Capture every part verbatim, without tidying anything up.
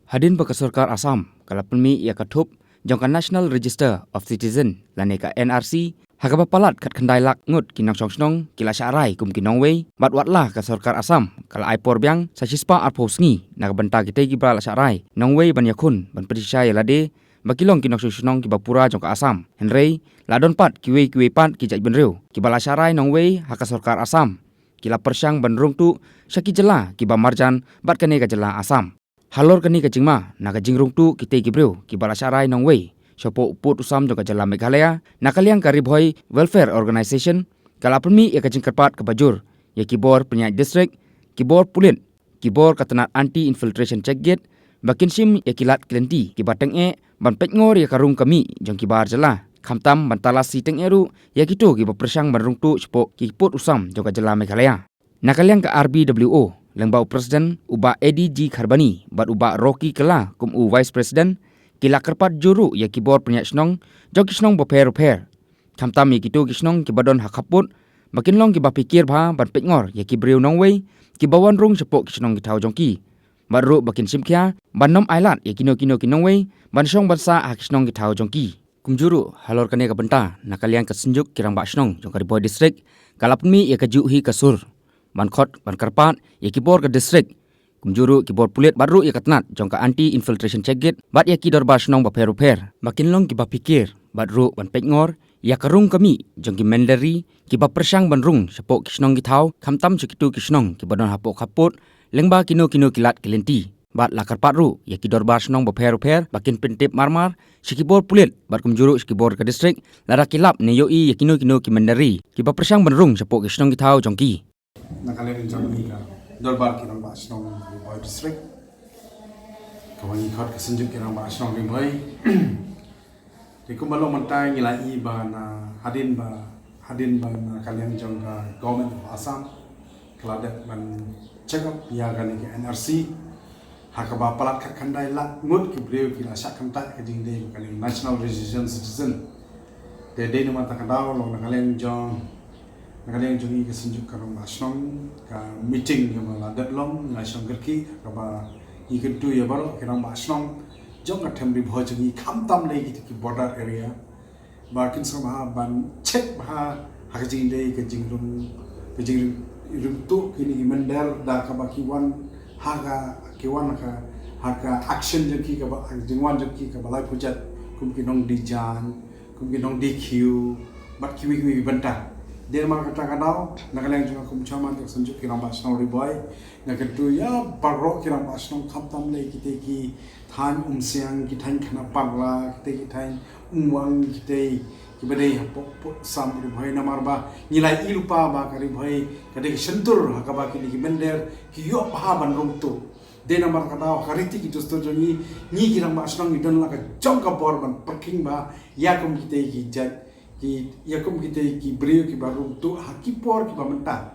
Hadien ba ka sorkar Assam ka la pynmih ïa ka thup jong ka National Register of Citizen lane ka N R C, ha kaba palat khatkhyndai lak ngut ki nongshong shnong ki la shah rai kum ki nongwei, bad watla ka sorkar Assam ka la ai por biang sa shispah arphew sngi na ka bynta kitei kiba la shah rai nongwei ban ïakhun ban pynshisha ïa lade ba ki long ki nongshong shnong kiba pura jong ka Assam. Hynrei la don pat kiwei kiwei pat ki jaitbynriew kiba la shah rai nongwei ha ka sorkar Assam, ki la pyrshang ban rung tuh sha ki jylla kiba marjan bad kane ka jylla Assam. Halor kane ka jingma na ka jingrung tuh kitei ki briew kiba la shah rai nongwei shapoh u pud u sam jong ka jylla Meghalaya, na ka liang ka Ri Bhoi Welfare Organisation ka la pynmih ïa ka jingkyrpad kaba jur ïa ki bor pynïaid district, ki bor pulit, ki bor ka tnat Anti Infiltration Check Gate ba kin shim ïa ki lad ki lynti kiba tyngeh ban peit ngor ïa ka rung ka mih jong ki bar jylla, khamtam ban talasi tyngeh ruh ïa kito kiba pyrshang ban rung tuh shapoh ki pud u sam jong ka jylla Meghalaya. Na ka liang ka R B W O, lyngba u President u Bah A D G Kharbani bad u Bah Rocky Kylla kum u Vice President, ki la kyrpad jur ruh ïa ki bor pynïaid shnong jong ki shnong bapher bapher, khamtam ïa kito ki shnong kiba don ha khappud, ba kin long kiba phikir bha ban peit ngor ïa ki briew nongwei kiba wan rung shapoh ki shnong ki thaw jong ki, bad ruh ba kin shim khia ban nym ailad ïa kino kino ki nongwei ban shong ban sah ha ki shnong ki thaw jong ki. Kumjuh ruh, halor kane ka bynta, na ka liang ka Synjuk ki Rangbah Shnong jong ka Ri Bhoi District ka la pynmih ïa ka juh hi ka sur ban khot ban kyrpad ïa ki bor ka district, kumjuh ruh ki bor pulit bad ruh ïa ka tnat jong ka Anti Infiltration Check Gate bad ïa ki dorbar shnong bapher bapher ba kin long kiba phikir bad ruh ban peit ngor ïa ka rung ka mih jong ki mynder ri kiba pyrshang ban rung shapoh ki shnong ki thaw, khamtam sha kito ki shnong kiba don hapoh khappud, lyngba kino kino ki lad ki lynti. Bad la kyrpad ruh ïa ki dorbar shnong bapher bapher ba kin pyntip marmar sha ki bor pulit bad kumjuh ruh sha ki bor ka district, lada ki lap ne ïohi ïa kino kino ki mynder ri kiba pyrshang ban rung shapoh ki shnong ki thaw jong ki. Na ka liang jong ngi ka Dorbar ki Rangbah Shnong Ri Bhoi District, kaba ngi khot ka Synjuk ki Rangbah Shnong Ri Bhoi. Te kumba long mynta ngi la i ba na hadien ba, hadien ba na ka liang jong ka Government of Assam ka la dep ban check up ïa kane ka N R C, ha kaba palat khatkhyndai lak ngut ki briew ki la shah kyntait ka jingdei ba kane National Registration Citizen. Te dei namar kata ka daw long na ka liang jong, na ka liang jong ngi ka Synjuk ka Rangbah Shnong, ka meeting kaba la dep long, ngi la shong kyrkieh kaba ngi kyntu ïa baroh ki Rangbah Shnong jong ka them Ri Bhoi jong ngi, khamtam lei kita ki border area, ba kin sngewbha ban check bha ha ka jingdei ka jingrung, ka jingrung tuh kine ki mynder da kaba ki wan ha ka, ki wan ha ka, ha ka action jong ki kaba, ha ka jingwan jong ki kaba lai pujat kum ki nongdie jaiñ, kum ki nongdie khiew bad kiwei kiwei ki bynta. Dei namar kata ka daw, na ka liang jong nga kum chairman ka Synjuk ki Rangbah Shnong Ri Bhoi, nga kyntu ïa baroh ki Rangbah Shnong, khamtam lei kita ki thaiñ Umsiang, ki thaiñ Khanapara, kita ki thaiñ Umwang, kita kiba dei hapoh pud sam Ri Bhoi, namar ba ngi la i lypa ba ka Ri Bhoi ka dei ka shyntur ha kaba kine ki mynder ki ïoh bha ban rung tuh. Dei namar kata ka daw ha ka riti ki dustur jong ngi, ngi ki Rangbah Shnong ngi don la ka jong ka bor ban pyrkhing bha ïa kum kita ki jait, ki, ïa kum kita ki briew kiba rung tuh ha ki por kiba mynta.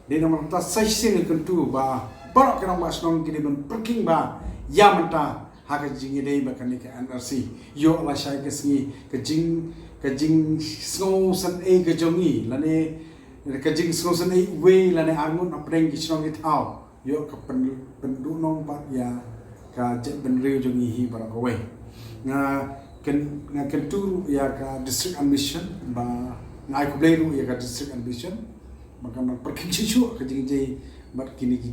Dei namar kata sa shisien ngi kyntu ba baroh ki Rangbah Shnong ki dei ban pyrkhing bha ïa mynta ha ka jingïadei bad kane ka N R C. Ïoh lashai ka sngi ka jing, ka jingsngewsynei ka jong ngi lane ka jingsngewsynei uwei lane arngut na pdeng ki shnong ki thaw. Ïoh ka pyn, pynduhnong bad ïa ka jaitbynriew jong ngi hi baroh kawei. Nga kyn, nga kyntu ruh ïa ka District Admission ba, nga ai khublei ruh ïa ka District Admission ba kan nang pyrkhing shuh shuh ka jingjia bad kine ki,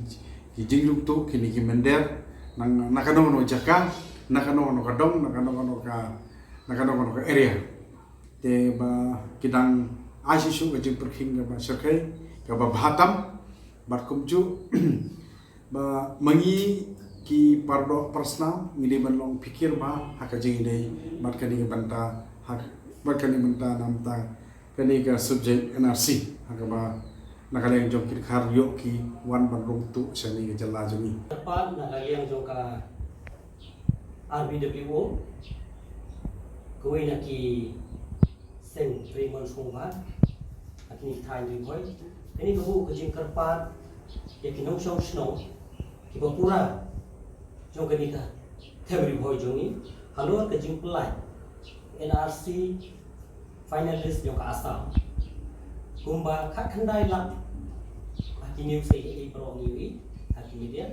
ki jingrung tuh, kine ki mynder, na, na kano kano jaka, na kano kano ka dong, na kano kano ka, na kano kano ka area. Te ba ki dang ai shuh shuh ka jingpyrkhing kaba shyrkhei, kaba bha tam, bad kumjuh ba ma ngi ki pardoh parsnam ngi dei ban long phikir bha ha ka jingïadei bad kane ka bynta, ha, bad kane ka bynta namar kane ka subject N R C, ha kaba na ka liang jong ki dkhar ïoh ki wan ban rung tuh sha kane ka jylla jong ngi. Kyrpad na ka liang jong ka R B W O, kawei na ki seng Raymond Sngewbha, ha kine ki thaiñ Ri Bhoi. Kane ka buh ka jingkyrpad ïa ki nongshong shnong kiba pura jong kane ka them Ri Bhoi jong ngi halor ka jingpyllait N R C finalist jong ka Assam. Kumba khatkhyndai lak ha kine u sei, eh, baroh ngi ïohi ha ki media.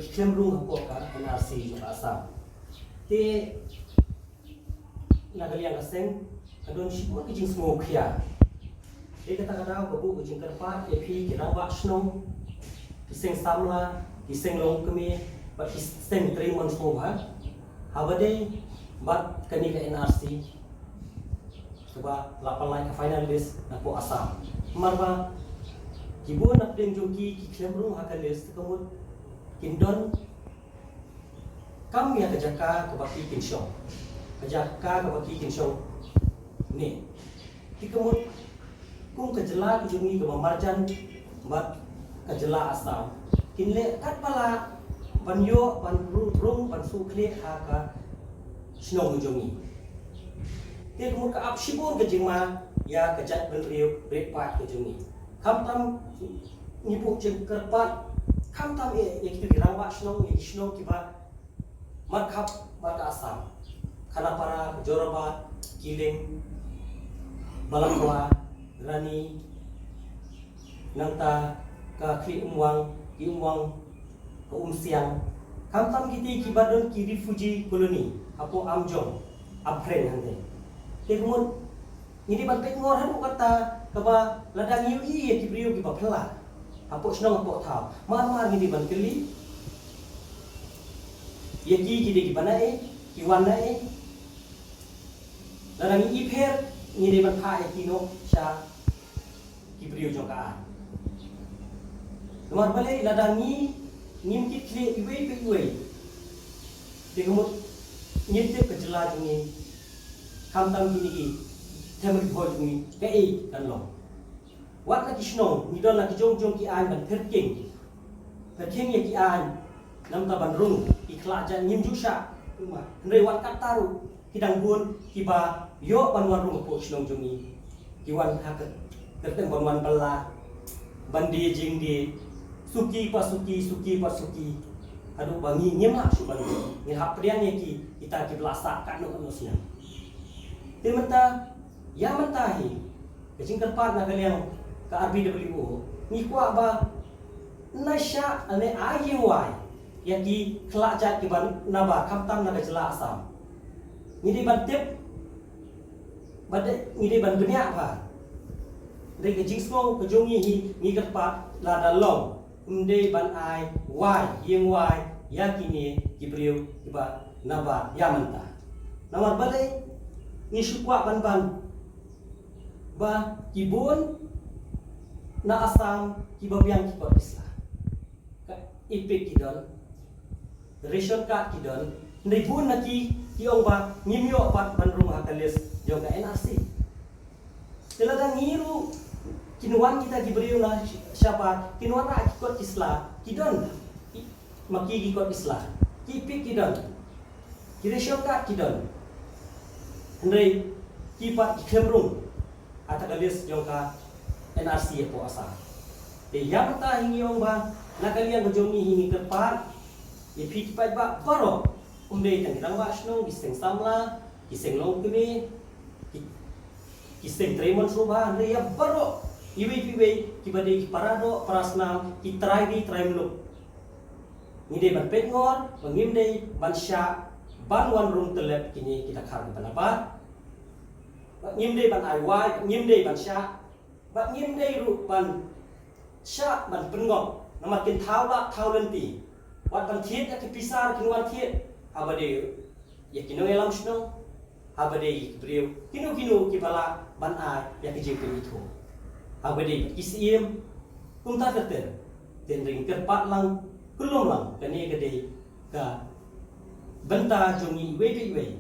Ki khlem rung hapoh ka N R C jong ka Assam. Te na ka liang ka seng ka don shibun ki jingsngewkhia. Te kata ka daw ka buh ka jingkyrpad ïa phi ki rangbah shnong, ki seng samla, ki seng longkmie bad ki seng trei mon sngewbha, haba dei bad kane ka N R C kaba la pynlait ka final list napoh Assam. Namar ba ki bun na pdeng jong ki ki khlem rung ha ka list, ka mut kin don kam ïa ka jaka kaba ki kin shong. Ka jaka kaba ki kin shong ne, te ka mut kum ka jylla ka jong ngi kaba marjan bad ka jylla Assam, kin leh katba lah ban ïoh ban rung, rung ban shu khleh ha ka shnong ka jong ngi. Te ka mut ka ap shibun ka jingma ïa ka jaitbynriew riewpaid ka jong ngi. Khamtam ngi buh jingkyrpad, khamtam ïa, ïa kito ki rangbah shnong, ïa ki shnong kiba markhap bad ka Assam. Khanapara, Jorabat, Killing, Balakwa, Rani, nangta ka Khlieh Umwang, ki Umwang, ka Umsiang. Khamtam kiti kiba don ki refugee colony hapoh Amjong, Amphrain hangtei. Te ka mut ngi dei ban peit ngor haduh katta kaba lada ngi ïohi ïa ki briew kiba phylla hapoh shnong hapoh thaw, mar mar ngi dei ban kylli ïa ki, ki dei kiba naei, ki wan naei. Lada ngi ïapher, ngi dei ban phah ïa ki noh sha ki briew jong ka aiñ. Namar balei? Lada ngi ngim kit khlieh iwei pa iwei, te ka mut ngim tip ka jylla jong ngi, khamtam kine ki them ri bhoi jong ngi, kaei kan long. Wat na ki shnong ngi don na ki jong jong ki aiñ ban pyrkhing, pyrkhing ïa ki aiñ, namar ban rung ki khlad jait ngim ju shah. Hynrei wat katta ruh ki dang bun kiba ïoh ban wan rung hapoh shnong jong ngi. Ki wan ha ka kyrteng ban wan bylla, ban die jingdie, suki pa suki, suki pa suki, haduh ba ngi ngim lah shuh ban, ngi hap pdiang ïa ki, kita kiba la sah katno katno snem. Te mynta, ïa mynta hi, ka jingkyrpad na ka liang ka R B W O, ngi kwah ba na shah ne ai ïingwai ïa ki khlad jait kiba nabar, khamtam na ka jylla Assam. Ngi dei ban tip, ba dei, ngi dei ban bniah bha. Dei ka jingsngew ka jong ngi hi, ngi kyrpad lada long, ym dei ban ai wai, ïingwai ïa kine ki briew kiba nabar ïa mynta. Namar balei? Ngi shu kwah ban ban ba ki bun na Assam kiba biang ki kot ki sla. Ka EPIC ki don, ration card ki don, hynrei bun na ki, ki ong ba ngim ïoh pat ban rung ha ka list jong ka N R C. Te lada ngi ruh, kin wan kita ki briew na shabar, kin wanrah ki kot ki sla, ki don, i, ma ki ki kot ki sla, ki EPIC ki don, ki ration card ki don, hynrei ki pat ki khlem rung ha ka list jong ka N R C hapoh Assam. Te ïa mynta hi ngi ong ba na ka liang ka jong ngi hi ngi kyrpad ïa phi ki paidbah baroh, ym dei tang ki rangbah shnong, ki seng samla, ki seng longkmie, ki, ki seng trei mon sngewbha, hynrei ïa baroh, iwei pa iwei, kiba dei ki para doh para snam, ki trai ri trai muluk. Ngi dei ban peit ngor ba ngim dei ban shah ban wan rung tyllep kine ki dkhar kiba nabar. Ba ngim dei ban ai wai, ba ngim dei ban shah, ba ngim dei ruh ban shah ban pynngop, namar kin thaw lah thaw lynti. Wat ban thied ïa ki pisa, kin wan thied haba dei ïa ki nongïalam shnong, haba dei ki briew kino kino kiba lah ban ai ïa ki jingpynithuh, haba dei ki syiem. Kumta ter ter, te ngi kyrpad lang, khlem lang, kane ka dei ka bynta jong ngi iwei pa iwei.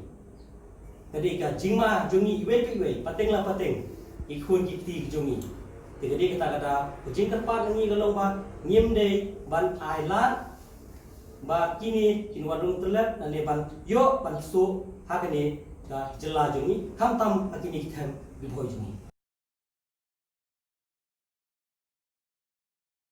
Ka dei ka jingma jong ngi iwei pa iwei, pateng la pateng, ki khun ki kti ki jong ngi. Te ka dei kata ka daw, ka jingkyrpad na ngi ka long ba ngim dei ban ai lad ba kine kin wan rung tyllep, lane ban ïoh ban suk ha kane ka jylla jong ngi, khamtam ha kine ki them ri bhoi jong ngi.